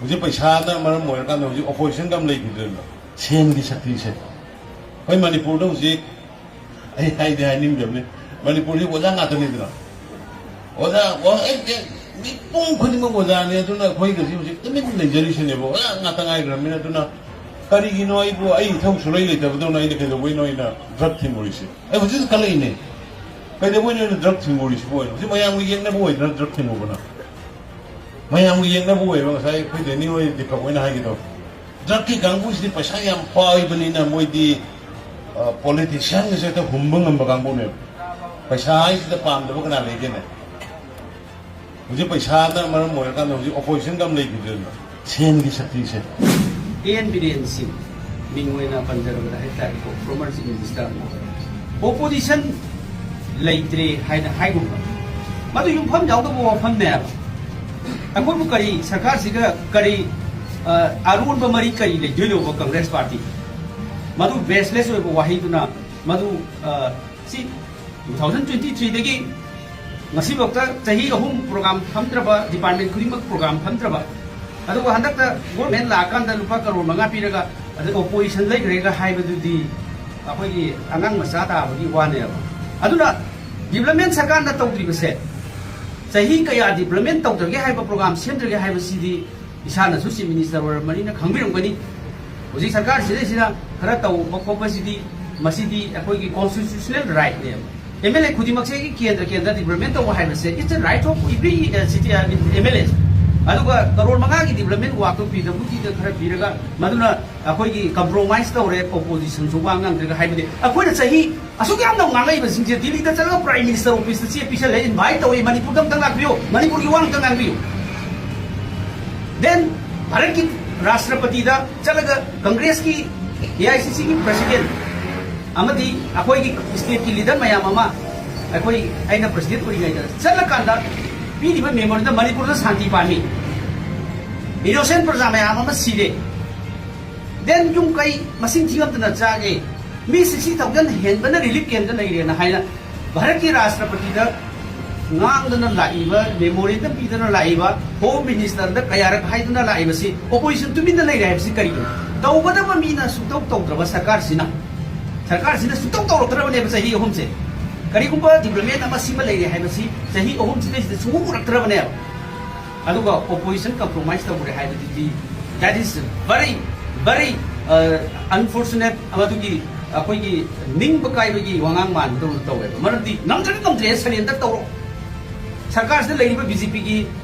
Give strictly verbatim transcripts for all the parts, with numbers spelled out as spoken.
ꯍꯧꯖꯤꯛ ꯄꯩꯁꯥꯅ ꯃꯔꯝ ꯑꯣꯏꯔꯀꯥꯟꯗ ꯍꯧꯖꯤꯛ ꯑꯣꯄꯣꯖꯤꯁꯟꯒ ꯑꯃ ꯂꯩꯈꯤꯗ꯭ꯔꯦꯗꯅ, ꯁꯦꯟꯒꯤ ꯁꯛꯇꯤꯁꯦ꯫ ꯑꯩꯈꯣꯏ ꯃꯅꯤꯄꯨꯔꯗ ꯍꯧꯖꯤꯛ, ꯑꯩ ꯍꯥꯏꯗꯤ ꯍꯥꯏꯅꯤꯡꯗꯕꯅꯤ, ꯃꯅꯤꯄꯨꯔꯁꯤ ꯑꯣꯖꯥ ꯉꯥꯛꯇꯅꯤꯗꯅ꯫ ꯑꯣꯖꯥ, ꯑꯣ-, ꯑꯩ, ꯑꯩ, ꯃꯤꯄꯨꯝ ꯈꯨꯗꯤꯡꯃꯛ ꯑꯣꯖꯥꯅꯤ꯫ ꯑꯗꯨꯅ ꯑꯩꯈꯣꯏꯒꯁꯤ ꯍꯧꯖꯤꯛ ꯇꯨꯃꯤꯟ ꯂꯩꯖꯔꯤꯁꯤꯅꯦꯕ, ꯑꯣꯖꯥ ꯉꯥꯛꯇ ꯉꯥꯏꯈ꯭ꯔꯕꯅꯤꯅ꯫ ꯑꯗꯨꯅ ꯀꯔꯤꯒꯤꯅꯣ ꯑꯩꯕꯨ, ꯑꯩ ꯏꯊꯧ ꯁꯨꯡꯂꯩ ꯂꯩꯇꯕꯗꯧꯅ ꯑꯩꯅ ꯀꯩꯗꯧꯕꯩꯅꯣ ꯑꯩꯅ ꯗ꯭ꯔꯒ ꯊꯤꯡꯉꯨꯔꯤꯁꯦ? ꯑꯩ ꯍꯧꯖꯤꯛ ꯈꯜꯂꯛꯏꯅꯦ, ꯀꯩꯗꯧꯕꯩꯅꯣ ꯑꯩꯅ ꯗ꯭ꯔꯒ ꯊꯤꯡꯉꯨꯔꯤꯁꯤꯕꯨ? ꯑꯩꯅ ꯍꯧꯖꯤꯛ ꯃꯌꯥꯝꯒꯤ ꯌꯦꯡꯅꯕ ꯑꯣꯏꯗꯅ ꯗ꯭ꯔꯒ ꯊꯤꯡꯉꯨꯕꯅ? ꯃꯌꯥꯝꯒꯤ ꯌꯦꯡꯅꯕ ꯑꯣꯏꯕ, ꯉꯁꯥꯏ ꯑꯩꯈꯣꯏ ꯗꯦꯅꯤ ꯍꯣꯏ, ꯗꯤꯄꯛ ꯍꯣꯏꯅ ꯍꯥꯏꯒꯗꯧ, ꯗ꯭ꯔꯒꯀꯤ ꯀꯥꯡꯕꯨꯁꯤꯗꯤ ꯄꯩꯁꯥ ꯌꯥꯝ ꯄꯥꯏꯕꯅꯤꯅ ꯃꯣꯏꯗꯤ, ꯑ, ꯄꯣꯂꯤꯇꯤꯁꯤꯌꯥꯟꯒꯁꯦ ꯍꯦꯛꯇ ꯍꯨꯝꯕ ꯉꯝꯕ ꯀꯥꯡꯕꯨꯅꯦꯕ꯫ ꯄꯩꯁꯥ ꯍꯥꯏꯁꯤꯗ ꯄꯥꯝꯗꯕ ꯀꯅꯥ ꯂꯩꯒꯦꯅꯦ? ꯍꯧꯖꯤꯛ ꯄꯩꯁꯥꯅ ꯃꯔꯝ ꯑꯣꯏꯔꯀꯥꯟꯗ ꯍꯧꯖꯤꯛ ꯑꯣꯄꯣꯖꯤꯁꯟꯒ ꯑꯃ ꯂꯩꯈꯤꯗ꯭ꯔꯦꯗꯅ, ꯁꯦꯟꯒꯤ ꯁꯛꯇꯤꯁꯦ꯫ ꯑꯦ ꯑꯦꯟ ꯕꯤꯔꯦꯟ ꯁꯤꯡ, ꯃꯤꯡ ꯑꯣꯏꯅ ꯄꯟꯖꯔꯕꯗ ꯍꯥꯏꯇꯥꯔꯦꯀꯣ, ꯐꯣꯔꯃꯔ ꯆꯤꯐ ꯃꯤꯅꯤꯁꯇꯔ ꯑꯃ, ꯑꯣꯄꯣꯖꯤꯁꯟ ꯂꯩꯇ꯭ꯔꯦ ꯍꯥꯏꯅ ꯍꯥꯏꯒꯨꯝꯕ, ꯃꯗꯨ ꯌꯨꯝꯐꯝ ꯌꯥꯎꯗꯕ ꯋꯥꯐꯝꯅꯦꯕ꯫ ꯑꯩꯈꯣꯏꯕꯨ ꯀꯔꯤ, ꯁꯔꯀꯥꯔꯁꯤꯒ ꯀꯔꯤ, ꯑ, ꯑꯔꯣꯟꯕ ꯃꯔꯤ ꯀꯔꯤ ꯂꯩꯗꯣꯏꯅꯣꯕ ꯀꯪꯒ꯭ꯔꯦꯁ ꯄꯥꯔꯇꯤ? ꯃꯗꯨ ꯕꯦꯁꯂꯦꯁ ꯑꯣꯏꯕ ꯋꯥꯍꯩꯗꯨꯅ ꯃꯗꯨ, ꯑ, ꯁꯤ ꯇꯨ ꯊꯥꯎꯖꯟ ꯇ꯭ꯋꯦꯟꯇꯤ ꯊ꯭ꯔꯤꯗꯒꯤ ꯉꯁꯤꯐꯥꯎꯗ ꯆꯍꯤ ꯑꯍꯨꯝ ꯄ꯭ꯔꯣꯒ꯭ꯔꯥꯝ ꯐꯝꯗ꯭ꯔꯕ, ꯗꯤꯄꯥꯔꯠꯃꯦꯟ ꯈꯨꯗꯤꯡꯃꯛ ꯄ꯭ꯔꯣꯒ꯭ꯔꯥꯝ ꯐꯝꯗ꯭ꯔꯕ, ꯑꯗꯨꯒ ꯍꯟꯗꯛꯇ ꯒꯣꯔꯃꯦꯟ ꯂꯥꯛꯑꯀꯥꯟꯗ ꯂꯨꯄꯥ ꯀꯔꯣꯔ ꯃꯉꯥ ꯄꯤꯔꯒ ꯑꯗꯩ ꯑꯣꯄꯣꯖꯤꯁꯟ ꯂꯩꯈ꯭ꯔꯦꯒ ꯍꯥꯏꯕꯗꯨꯗꯤ ꯑꯩꯈꯣꯏꯒꯤ ꯑꯉꯥꯡ ꯃꯆꯥ ꯇꯥꯕꯒꯤ ꯋꯥꯅꯦꯕ꯫ ꯑꯗꯨꯅ ꯗꯤꯕ꯭ꯂꯞꯃꯦꯟ ꯁꯔꯀꯥꯔꯅ ꯇꯧꯗ꯭ꯔꯤꯕꯁꯦ, ꯆꯍꯤ ꯀꯌꯥ ꯗꯤꯕ꯭ꯂꯞꯃꯦꯟ ꯇꯧꯗ꯭ꯔꯒꯦ ꯍꯥꯏꯕ, ꯄ꯭ꯔꯣꯒ꯭ꯔꯥꯝ ꯁꯦꯝꯗ꯭ꯔꯒꯦ ꯍꯥꯏꯕꯁꯤꯗꯤ ꯏꯁꯥꯅꯁꯨ ꯆꯤꯐ ꯃꯤꯅꯤꯁꯇꯔ ꯑꯣꯏꯔꯕꯅꯤꯅ ꯈꯪꯕꯤꯔꯝꯒꯅꯤ꯫ ꯍꯧꯖꯤꯛ ꯁꯔꯀꯥꯔꯁꯤꯗꯩꯁꯤꯗ ꯈꯔ ꯇꯧꯕ ꯈꯣꯠꯄꯁꯤꯗꯤ, ꯃꯁꯤꯗꯤ ꯑꯩꯈꯣꯏꯒꯤ ꯀꯣꯟꯁꯇꯤꯇ꯭ꯌꯨꯁꯅꯦꯜ ꯔꯥꯏꯠꯅꯦꯕ꯫ ꯑꯦꯝ ꯑꯦꯜ ꯑꯦ ꯈꯨꯗꯤꯡꯃꯛꯁꯦ ꯀꯦꯟꯗ꯭ꯔ ꯀꯦꯟꯗ꯭ꯔ ꯗꯤꯕ꯭ꯂꯞꯃꯦꯟ ꯇꯧꯕ ꯍꯥꯏꯕꯁꯦ, it's a right of every, uh, city, uh, M L A꯫ ꯑꯗꯨꯒ ꯀꯔꯣꯔ ꯃꯉꯥꯒꯤ ꯗꯤꯕ꯭ꯂꯞꯃꯦꯟ ꯋꯥꯛꯇꯣ ꯄꯤ ꯗꯕ꯭ꯂꯤꯎ ꯗꯤꯗ ꯈꯔ ꯄꯤꯔꯒ, ꯃꯗꯨꯅ ꯑꯩꯈꯣꯏꯒꯤ ꯀꯝꯄ꯭ꯔꯣꯃꯥꯏꯁ ꯇꯧꯔꯦ, ꯑꯣꯄꯣꯖꯤꯁꯟꯁꯨ ꯋꯥ ꯉꯥꯡꯗ꯭ꯔꯒ ꯍꯥꯏꯕꯗꯤ, ꯑꯩꯈꯣꯏꯅ ꯆꯍꯤ ꯑꯁꯨꯛ ꯌꯥꯝꯅ ꯉꯥꯡꯉꯛꯏꯕꯁꯤꯡꯁꯦ ꯗꯤꯜꯂꯤꯗ ꯆꯠꯂꯒ ꯄ꯭ꯔꯥꯏꯝ ꯃꯤꯅꯤꯁꯇꯔ ꯑꯣꯐꯤꯁꯇ ꯆꯦ ꯄꯤꯁꯜꯂꯦ, ꯏꯟꯚꯥꯏꯠ ꯇꯧꯏ, ꯃꯅꯤꯄꯨꯔꯗ ꯑꯝꯇꯪ ꯂꯥꯛꯄꯤꯌꯨ, ꯃꯅꯤꯄꯨꯔꯒꯤ ꯋꯥ ꯑꯝꯇꯪ ꯉꯥꯡꯕꯤꯌꯨ꯫ ꯗꯦꯟ ꯚꯥꯔꯠꯀꯤ ꯔꯥꯁꯇ꯭ꯔꯄꯇꯤꯗ ꯆꯠꯂꯒ ꯀꯪꯒ꯭ꯔꯦꯁꯀꯤ, ꯑꯦ ꯑꯥꯏ ꯁꯤ ꯁꯤꯒꯤ ꯄ꯭ꯔꯁꯤꯗꯦꯟ ꯑꯃꯗꯤ ꯑꯩꯈꯣꯏꯒꯤ ꯁ꯭ꯇꯦꯠꯀꯤ ꯂꯤꯗꯔ ꯃꯌꯥꯝ ꯑꯃ, ꯑꯩꯈꯣꯏ, ꯑꯩꯅ ꯄ꯭ꯔꯁꯤꯗꯦꯟ ꯑꯣꯏꯔꯤꯉꯩꯗ ꯆꯠꯂꯀꯥꯟꯗ ꯄꯤꯔꯤꯕ ꯃꯦꯃꯣꯔꯤꯗ ꯃꯅꯤꯄꯨꯔꯗ ꯁꯥꯟꯇꯤ ꯄꯥꯝꯃꯤ, ꯏꯅꯣꯁꯦꯟ ꯄ꯭ꯔꯖꯥ ꯃꯌꯥꯝ ꯑꯃ ꯁꯤꯔꯦ, ꯗꯦꯟ ꯌꯨꯝ ꯀꯩ ꯃꯁꯤꯡ ꯊꯤꯉꯝꯗꯅ ꯆꯥꯒꯦ, ꯃꯤ ꯁꯤꯛꯁꯇꯤ ꯊꯥꯎꯖꯟ ꯍꯦꯟꯕꯅ ꯔꯤꯂꯤꯐ ꯀꯦꯝꯗ ꯂꯩꯔꯦꯅ ꯍꯥꯏꯅ ꯚꯥꯔꯠꯀꯤ ꯔꯥꯁꯇ꯭ꯔꯄꯇꯤꯗ ꯉꯥꯡꯗꯅ ꯂꯥꯛꯏꯕ, ꯃꯦꯃꯣꯔꯦꯟꯗꯝ ꯄꯤꯗꯅ ꯂꯥꯛꯏꯕ, ꯍꯣꯝ ꯃꯤꯅꯤꯁꯇꯔꯗ ꯀꯌꯥꯔꯛ ꯍꯥꯏꯗꯨꯅ ꯂꯥꯛꯏꯕꯁꯤ ꯑꯣꯄꯣꯖꯤꯁꯟ ꯇꯨꯃꯤꯟꯅ ꯂꯩꯔꯦ ꯍꯥꯏꯕꯁꯤ ꯀꯔꯤꯒꯤꯅꯣ? ꯇꯧꯒꯗꯕ ꯃꯤꯅ ꯁꯨꯡꯇꯧ ꯇꯧꯗ꯭ꯔꯕ ꯁꯔꯀꯥꯔꯁꯤꯅ, ꯁꯔꯀꯥꯔꯁꯤꯅ ꯁꯨꯡꯇꯧ ꯇꯧꯔꯛꯇ꯭ꯔꯕꯅꯦꯕ ꯆꯍꯤ ꯑꯍꯨꯝꯁꯦ꯫ ꯀꯔꯤꯒꯨꯝꯕ ꯗꯤꯕ꯭ꯂꯞꯃꯦꯟ ꯑꯃ ꯁꯤꯃ ꯂꯩꯔꯦ ꯍꯥꯏꯕꯁꯤ ꯆꯍꯤ ꯑꯍꯨꯝꯁꯤꯗꯩꯁꯤꯗ ꯁꯨꯡꯎ ꯎꯔꯛꯇ꯭ꯔꯕꯅꯦꯕ꯫ ꯑꯗꯨꯒ ꯑꯣꯄꯣꯖꯤꯁꯟ ꯀꯝꯄ꯭ꯔꯣꯃꯥꯏꯁ ꯇꯧꯔꯦ ꯍꯥꯏꯕꯗꯨꯗꯤ, that is very, very unfortunate꯫ ꯃꯗꯨꯒꯤ ꯑꯩꯈꯣꯏꯒꯤ ꯅꯤꯡꯕ ꯀꯥꯏꯕꯒꯤ ꯋꯥꯉꯥꯡ ꯃꯥꯟꯕꯗꯧꯅ ꯇꯧꯋꯦꯕ꯫ ꯃꯔꯝꯗꯤ ꯉꯝꯗ꯭ꯔꯗꯤ ꯉꯝꯗ꯭ꯔꯦ, ꯁꯔꯦꯟꯗꯔ ꯇꯧꯔꯣ꯫ ꯁꯔꯀꯥꯔꯁꯤꯗ ꯂꯩꯔꯤꯕ ꯕꯤ ꯖꯦ ꯄꯤꯒꯤ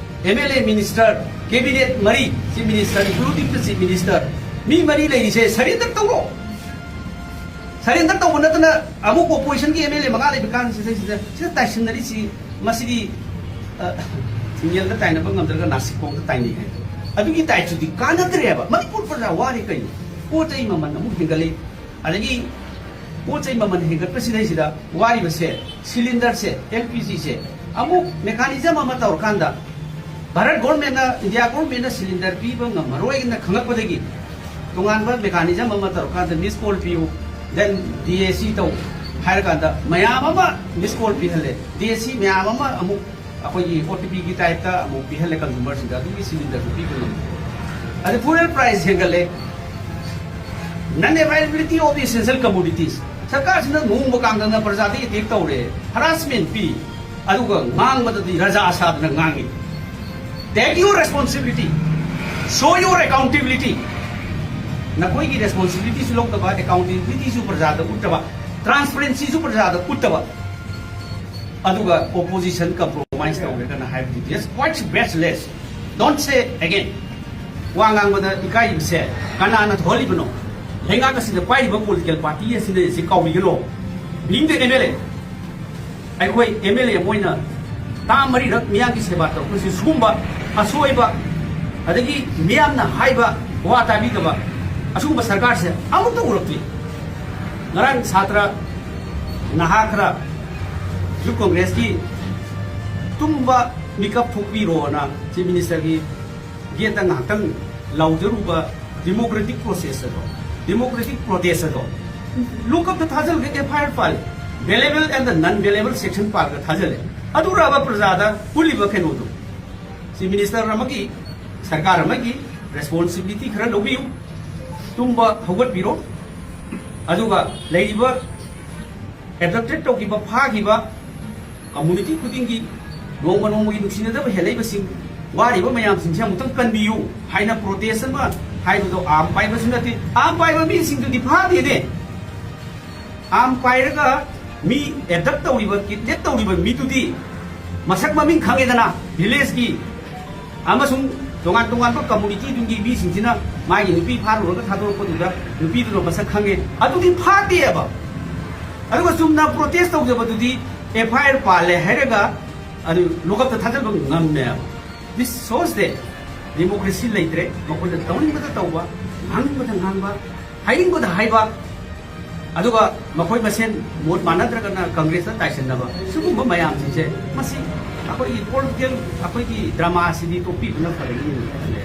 M L A, minister, cabinet ꯃꯔꯤ, ꯆꯤꯐ ꯃꯤꯅꯤꯁꯇꯔ, ꯏꯟꯀ꯭ꯂꯨꯗꯤꯡ ꯗ ꯆꯤꯐ ꯃꯤꯅꯤꯁꯇꯔ, ꯃꯤ ꯃꯔꯤ ꯂꯩꯔꯤꯁꯦ ꯁꯔꯦꯟꯗꯔ ꯇꯧꯔꯣ꯫ ꯁꯔꯦꯟꯗꯔ ꯇꯧꯕ ꯅꯠꯇꯅ ꯑꯃꯨꯛ ꯑꯣꯄꯣꯖꯤꯁꯟꯒꯤ ꯑꯦꯝ ꯑꯦꯜ ꯑꯦ ꯃꯉꯥ ꯂꯩꯕ ꯀꯥꯟꯁꯤꯗ ꯁꯤꯗ, ꯁꯤꯗ ꯇꯥꯏꯁꯤꯟꯅꯔꯤꯁꯤ, ꯃꯁꯤꯗꯤ, ꯑ, ꯊꯤꯡꯖꯦꯜꯗ ꯇꯥꯏꯅꯕ ꯉꯝꯗ꯭ꯔꯒ ꯅꯥꯁꯤꯛꯈꯣꯡꯗ ꯇꯥꯏꯅꯩ ꯍꯥꯏꯗꯣ꯫ ꯑꯗꯨꯒꯤ ꯇꯥꯏꯞꯇꯨꯗꯤ ꯀꯥꯟꯅꯗ꯭ꯔꯦꯕ꯫ ꯃꯅꯤꯄꯨꯔ ꯄ꯭ꯔꯖꯥ ꯋꯥꯔꯦ ꯀꯩꯅꯣ? ꯄꯣꯠ ꯆꯩ ꯃꯃꯜ ꯑꯃꯨꯛ ꯍꯦꯟꯒꯠꯂꯤ꯫ ꯑꯗꯒꯤ ꯄꯣꯠ ꯆꯩ ꯃꯃꯜ ꯍꯦꯟꯒꯠꯄꯁꯤꯗꯩꯁꯤꯗ ꯋꯥꯔꯤꯕꯁꯦ, ꯁꯤꯂꯤꯟꯗꯔꯁꯦ, ꯑꯦꯜ ꯄꯤ ꯖꯤꯁꯦ, ꯑꯃꯨꯛ ꯃꯦꯀꯥꯅꯤꯖꯝ ꯑꯃ ꯇꯧꯔꯀꯥꯟꯗ, ꯚꯥꯔꯠ ꯒꯣꯔꯃꯦꯟꯅ, ꯏꯟꯗꯤꯌꯥ ꯒꯣꯔꯃꯦꯟꯅ ꯁꯤꯂꯤꯟꯗꯔ ꯄꯤꯕ ꯉꯝꯃꯔꯣꯏꯅ ꯈꯪꯂꯛꯄꯗꯒꯤ, ꯇꯣꯉꯥꯟꯕ ꯃꯦꯀꯥꯅꯤꯖꯝ ꯑꯃ ꯇꯧꯔꯀꯥꯟꯗ, ꯃꯤꯁ ꯀꯣꯜ ꯄꯤꯌꯨ, then ꯗꯤ ꯑꯦ ꯁꯤ ꯇꯧ ꯍꯥꯏꯔꯀꯥꯟꯗ, ꯃꯌꯥꯝ ꯑꯃ ꯃꯤꯁ ꯀꯣꯜ ꯄꯤꯍꯜꯂꯦ꯫ ꯗꯤ ꯑꯦ ꯁꯤ ꯃꯌꯥꯝ ꯑꯃ ꯑꯃꯨꯛ ꯑꯩꯈꯣꯏꯒꯤ ꯑꯣ ꯇꯤ ꯄꯤꯒꯤ ꯇꯥꯏꯞꯇ ꯑꯃꯨꯛ ꯄꯤꯍꯜꯂꯦ ꯀꯟꯖꯨꯃꯔꯁꯤꯡꯗ, ꯑꯗꯨꯒꯤ ꯁꯤꯂꯤꯟꯗꯔꯁꯨ ꯄꯤꯕ ꯉꯝꯗꯦ꯫ ꯑꯗꯩ fuel price ꯍꯦꯟꯒꯠꯂꯦ, non availability of essential commodities꯫ ꯁꯔꯀꯥꯔꯁꯤꯅ ꯅꯣꯡꯃ ꯀꯥꯡꯗꯅ ꯄ꯭ꯔꯖꯥꯗ ꯑꯦꯇꯦꯛ ꯇꯧꯔꯦ, ꯍꯔꯥꯁꯃꯦꯟ ꯄꯤ, ꯑꯗꯨꯒ ꯉꯥꯡꯕꯗꯗꯤ ꯔꯖꯥ ꯁꯥꯗꯅ ꯉꯥꯡꯉꯤ꯫ Take your responsibility, show your accountability꯫ ꯅꯈꯣꯏꯒꯤ ꯔꯦꯁꯄꯣꯟꯁꯤꯕꯤꯂꯤꯇꯤꯁꯨ ꯂꯧꯗꯕ, ꯑꯦꯀꯥꯎꯟꯇꯦꯕꯤꯂꯤꯇꯤꯁꯨ ꯄ꯭ꯔꯖꯥꯗ ꯎꯠꯇꯕ, ꯇ꯭ꯔꯥꯟꯁꯄꯔꯦꯟꯁꯤꯁꯨ ꯄ꯭ꯔꯖꯥꯗ ꯎꯠꯇꯕ, ꯑꯗꯨꯒ ꯑꯣꯄꯣꯖꯤꯁꯟ ꯀꯝꯄ꯭ꯔꯣꯃꯥꯏꯁ ꯇꯧꯔꯦ ꯀꯅ ꯍꯥꯏꯕꯗꯨꯗꯤ, just quite baseless, don't say again꯫ ꯋꯥ ꯉꯥꯡꯕꯗ ꯏꯀꯥꯏꯕꯁꯦ ꯀꯅꯥꯅ ꯊꯣꯛꯍꯜꯂꯤꯕꯅꯣ? ꯂꯩꯉꯥꯛ ꯑꯁꯤꯗ ꯄꯥꯏꯔꯤꯕ ꯄꯣꯂꯤꯇꯤꯀꯦꯜ ꯄꯥꯔꯇꯤ ꯑꯁꯤꯅ ꯑꯁꯤ ꯀꯥꯎꯕꯤꯒꯅꯣ꯫ Being the M L A, ꯑꯩꯈꯣꯏ ꯑꯦꯝ ꯑꯦꯜ ꯑꯦ ꯑꯃ ꯑꯣꯏꯅ ꯇꯥ ꯃꯔꯤꯔꯛ ꯃꯤꯌꯥꯝꯒꯤ ꯁꯦꯕꯥ ꯇꯧꯔꯛꯄꯁꯤ, ꯁꯤꯒꯨꯝꯕ ꯑꯁꯣꯏꯕ, ꯑꯗꯒꯤ ꯃꯤꯌꯥꯝꯅ ꯍꯥꯏꯕ ꯋꯥ ꯇꯥꯕꯤꯗꯕ, ꯑꯁꯤꯒꯨꯝꯕ ꯁꯔꯀꯥꯔꯁꯦ ꯑꯃꯨꯛꯇ ꯎꯔꯛꯇ꯭ꯔꯤ꯫ ꯉꯔꯥꯡ ꯁꯥꯇ꯭ꯔ ꯅꯍꯥ ꯈꯔ ꯌꯨꯠ ꯀꯣꯡꯒ꯭ꯔꯦꯁꯀꯤ ꯇꯨꯝꯕ ꯃꯤꯀꯞ ꯊꯣꯛꯄꯤꯔꯣꯅ ꯆꯤꯐ ꯃꯤꯅꯤꯁꯇꯔꯒꯤ ꯒꯦꯠꯇ ꯉꯥꯏꯍꯥꯛꯇꯪ ꯂꯥꯎꯖꯔꯨꯕ ꯗꯤꯃꯣꯀ꯭ꯔꯦꯇꯤꯛ ꯄ꯭ꯔꯣꯁꯦꯁ ꯑꯗꯣ, ꯗꯤꯃꯣꯀ꯭ꯔꯦꯇꯤꯛ ꯄ꯭ꯔꯣꯇꯦꯁ ꯑꯗꯣ, ꯂꯣꯀꯞꯇ ꯊꯥꯖꯤꯜꯂꯒ ꯑꯦꯐ ꯑꯥꯏ ꯑꯥꯔ ꯄꯥꯜꯂꯦ, ꯕꯦꯂꯦꯕꯜ ꯑꯦꯟ ꯗ ꯅꯟ ꯕꯦꯂꯦꯕꯜ ꯁꯦꯛꯁꯟ ꯄꯥꯜꯂꯒ ꯊꯥꯖꯤꯜꯂꯦ꯫ ꯑꯗꯨꯔꯕ ꯄ꯭ꯔꯖꯥꯗ ꯄꯨꯜꯂꯤꯕ ꯀꯩꯅꯣꯗꯣ? ꯆꯤꯐ ꯃꯤꯅꯤꯁꯇꯔ ꯑꯃꯒꯤ, ꯁꯔꯀꯥꯔ ꯑꯃꯒꯤ ꯔꯦꯁꯄꯣꯟꯁꯤꯕꯤꯂꯤꯇꯤ ꯈꯔ ꯂꯧꯕꯤꯌꯨ, ꯇꯨꯝꯕ ꯍꯧꯒꯠꯄꯤꯔꯣ, ꯑꯗꯨꯒ ꯂꯩꯔꯤꯕ ꯑꯦꯕꯗꯛꯇꯦꯠ ꯇꯧꯈꯤꯕ, ꯐꯥꯈꯤꯕ ꯀꯝꯃꯨꯅꯤꯇꯤ ꯈꯨꯗꯤꯡꯒꯤ ꯅꯣꯡꯃ ꯅꯣꯡꯃꯒꯤ ꯅꯨꯡꯁꯤꯅꯗꯕ ꯍꯦꯜꯂꯛꯏꯕꯁꯤꯡ, ꯋꯥꯔꯤꯕ ꯃꯌꯥꯝꯁꯤꯡꯁꯦ ꯑꯃꯨꯛꯇꯪ ꯀꯟꯕꯤꯌꯨ ꯍꯥꯏꯅ ꯄ꯭ꯔꯣꯇꯦꯁ ꯑꯃ ꯍꯥꯏꯕꯗꯣ ꯑꯥꯔꯝ ꯄꯥꯏꯕꯁꯨ ꯅꯠꯇꯦ꯫ ꯑꯥꯔꯝ ꯄꯥꯏꯕ ꯃꯤꯁꯤꯡꯗꯨꯗꯤ ꯐꯥꯗꯦꯅꯦ꯫ ꯑꯥꯔꯝ ꯄꯥꯏꯔꯒ ꯃꯤ ꯑꯦꯕꯗꯛ ꯇꯧꯔꯤꯕ, ꯀꯤꯗꯅꯦꯞ ꯇꯧꯔꯤꯕ ꯃꯤꯗꯨꯗꯤ ꯃꯁꯛ ꯃꯃꯤꯡ ꯈꯪꯉꯦꯗꯅ, ꯚꯤꯂꯦꯖꯀꯤ ꯑꯃꯁꯨꯡ ꯇꯣꯉꯥꯟ ꯇꯣꯉꯥꯟꯕ ꯀꯝꯃꯨꯅꯤꯇꯤꯗꯨꯒꯤ ꯃꯤꯁꯤꯡꯁꯤꯅ ꯃꯥꯒꯤ ꯅꯨꯄꯤ ꯐꯥꯔꯨꯔꯒ ꯊꯥꯗꯣꯔꯛꯄꯗꯨꯗ ꯅꯨꯄꯤꯗꯨꯅ ꯃꯁꯛ ꯈꯪꯉꯦ, ꯑꯗꯨꯗꯤ ꯐꯥꯗꯦꯕ꯫ ꯑꯗꯨꯒ ꯆꯨꯝꯅ ꯄ꯭ꯔꯣꯇꯦꯁ ꯇꯧꯖꯕꯗꯨꯗꯤ ꯑꯦꯐ ꯑꯥꯏ ꯑꯥꯔ ꯄꯥꯜꯂꯦ ꯍꯥꯏꯔꯒ ꯑꯗꯨ ꯂꯣꯀꯞꯇ ꯊꯥꯖꯤꯟꯕ ꯉꯝꯃꯦꯕ꯫ This shows that democracy ꯂꯩꯇ꯭ꯔꯦ꯫ ꯃꯈꯣꯏꯅ ꯇꯧꯅꯤꯡꯕꯗ ꯇꯧꯕ, ꯉꯥꯡꯅꯤꯡꯕꯗ ꯉꯥꯡꯕ, ꯍꯥꯏꯅꯤꯡꯕꯗ ꯍꯥꯏꯕ, ꯑꯗꯨꯒ ꯃꯈꯣꯏ ꯃꯁꯦꯟ ꯃꯣꯠ ꯃꯥꯟꯅꯗ꯭ꯔꯒꯅ ꯀꯪꯒ꯭ꯔꯦꯁꯇ ꯇꯥꯏꯁꯤꯟꯅꯕ, ꯁꯤꯒꯨꯝꯕ ꯃꯌꯥꯝꯁꯤꯡꯁꯦ, ꯃꯁꯤ ꯑꯩꯈꯣꯏꯒꯤ ꯄꯣꯂꯤꯇꯤꯀꯦꯜ, ꯑꯩꯈꯣꯏꯒꯤ ꯗ꯭ꯔꯃꯥꯁꯤꯗꯤ ꯇꯣꯛꯄꯤꯕꯅ ꯐꯒꯅꯤ꯫